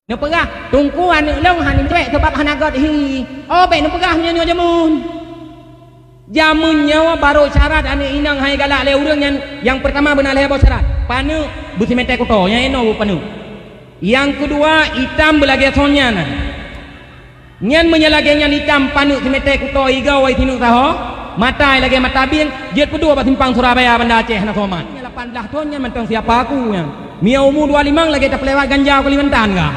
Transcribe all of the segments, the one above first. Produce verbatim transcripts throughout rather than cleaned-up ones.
Neupeugah, "Teungku, aneuk lôn hana meucewek sabab hana göt hi." Oh, bék neupeugah meunyoe nyoe jameun. Jameun nyoe barô syarat aneuk inong hai galak lé ureueng nyan, nyang peurtama beuna lhèe boh syarat. Paneuk beusimeté kuto, nyang inoe beupaneuk. Nyang keudua, itam beulagèe son nyan. Nyan meunyoe lagèe nyan itam, paneuk simeté kuto, igoe sineuk saho, mata lagèe mata bieng, jeuet peudua bak simpang Surabaya Banda Aceh hana soe mat. Nyan lapan blaih thon nyan mantong siapa aku nyan. Meunyoe umu dua limong lagèe tapeulewat ganja u Kalimantan ka.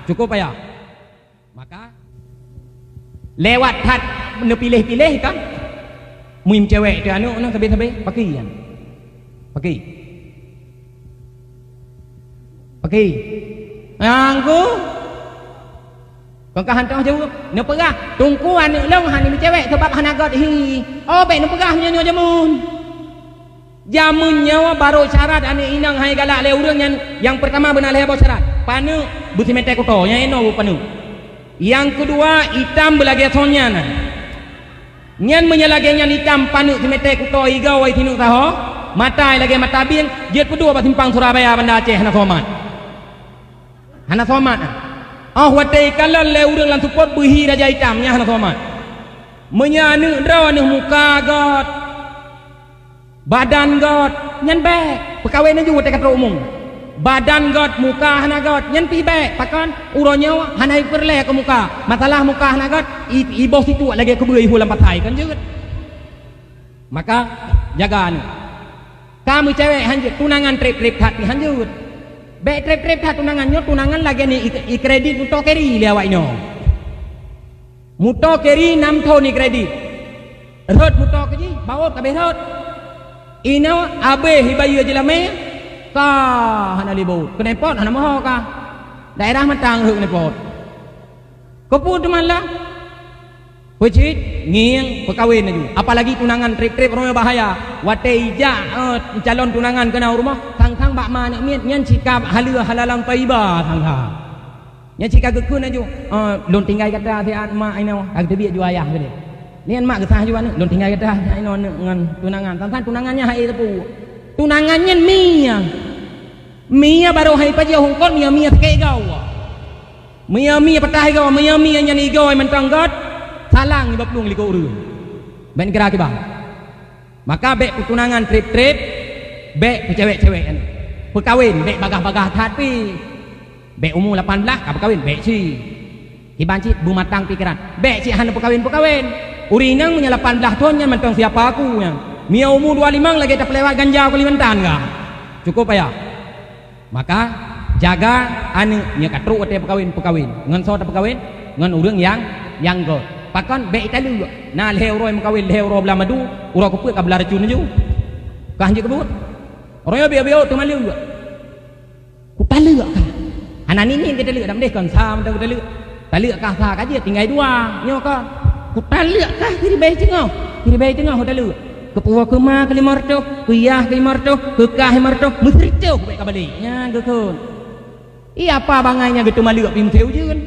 Cukup payah. Maka lewat that neupiléh-piléh kan. Muim cewek teuh aneuk nyan sabé-sabé, pakri nyan. Pakri. Pakri. Angku. Kon ka hantom jaweueb. Neupeugah, "Teungku, aneuk lôn hana meucewek sabab hana göt hi." Oh, bék neupeugah meunyoe nyoe jameun. Jameun nyoe barô syarat aneuk inong hai galak lé ureueng nyan, nyang peurtama beuna lhèe boh syarat. Paneuk beusimeté kuto, nyang inoe beupaneuk. Nyang keudua, itam beulagèe son nyan. Nyan meunyoe lagèe nyan itam, paneuk simeté kuto, igoe sineuk saho, mata lagèe mata bieng, jeuet peudua bak simpang Surabaya Banda Aceh hana soe mat. Hana soe mat. Oh watèe ikalon lé ureueng lam seupôt beuhi raja itam, nyan hana soe mat. Meunyoe aneuk droeneuh muka göt, badan göt, nyan bék. Peukawen laju watèe ka trôk umu. Badan göt, muka hana göt, nyan pih bék. Pakon? Uroe nyoe hana ipeureulèe keu muka. Masalah muka hana göt, i-, iboh situek lagèe keubeue ihue lam patai, kan jeuet. Maka, jaga aneuk. Ka meucewek hanjeuet, tunangan trép-trép that pih hanjeuet. Bék trép-trép that tunangan nyoe, tunangan lagèe ni i-, ikredit muto keri lé awak nyoe. Muto keri nam thon ikredit. Rhot muto keu jih, baôt ka abéh rhot. Inoe abéh ibayeue jeulamé, ka hana lé baôt. Keuneupot hana meuho ka. Daerah mantong rhot keuneupot. Keupeue teuma lah? Peucit, ngieng, peukawen laju. Apalagi tunangan trép-trép, uroe nyoe bahaya. Watèe ijak, eh, calon tunangan keunan u rumoh, sang-sang bak ma aneuk miet, nyan cit ka haleue halalan thayyibah, sang-sang. Nyan cit ka geukheun laju, eh, "Lôn tinggai gata siat mak inoe, ka geuteubiet ju ayah keudéh." Nyan mak geusah ju aneuk, "Lôn tinggai gata siat inoe aneuk ngon tunangan." Sang-sang tunangan nyan hai teupeu. Tunangan nyan mie. Mie barô hai pajoh hungkot, mie-mie sakét goe. Mie-mie patah igoe, mie-mie nyan igoe mantong göt, salang nibak plueng likot ureueng. Bék neukira kiban. Maka bék peutunangan trép-trép, bék peucewek-cewek nyan. Peukawen, bék bagaih-bagaih that pih. Bék umu lapan blaih ka peukawen, bék cit. Kiban cit beumatang pikeran. Bék cit hana peukawen-peukawen. Ureueng inong meunyoe lapan blaih thon nyan mantong siapa aku nyan. Meunyoe umu dua limong lagèe tapeulewat ganja u Kalimantan ka. Cukup payah. Maka, jaga aneuk nyoe ka trok watèe peukawen, peukawen. Ngon soe tapeukawen? Ngon ureueng nyang, nyang göt. Pakon bék italeuek. Na lhèe uroe meukawen, lhèe uroe blah madu, uroe keupeuet ka blah racun laju. Ka hanjeuet keubuet. Uroe nyoe biôh-biôh teumaleuek. Kutaleuek kah? Hana ninieng geutaleuek, dak meudeh kon sa mantong geutaleuek. Taleuek kah sa ka jeuet, tinggai dua. Nyoe kon. Kutaleuek kah siribèe teungoh? Siribèe teungoh kutaleuek. Keu puwoe keu ma keu limong reutôh, keu yah keu limong reutôh, keu kah limong reutôh, meusireutoh bék ka balek. Nyan geukheun. Iya apa bangai nyan geuteumaleuek pih meusé ujeuen.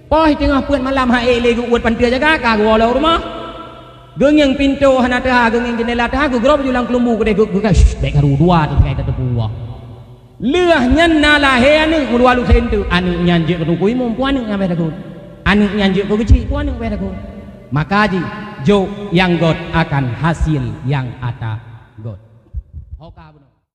Poh teungoh peuet malam han ék lé geuuet panteue jaga ka geuwoe lom u rumoh. Geungieng pintoe hana teuha, geungieng jeundela teuha, geugrob ju lam keulumbu keudéh geu-, geu-, shh, bék karu dua teuh tinggai tateupeue. Lheueh nyan na lahé aneuk meudua lusén teuk, aneuk nyan jeuet keu teungku imum, peue aneuk nyan bèe takot. Aneuk nyan jeuet keu geuchik, peue aneuk bèe takot. Maka jih, jok nyang göt akan hasil nyang ata göt. Ho ka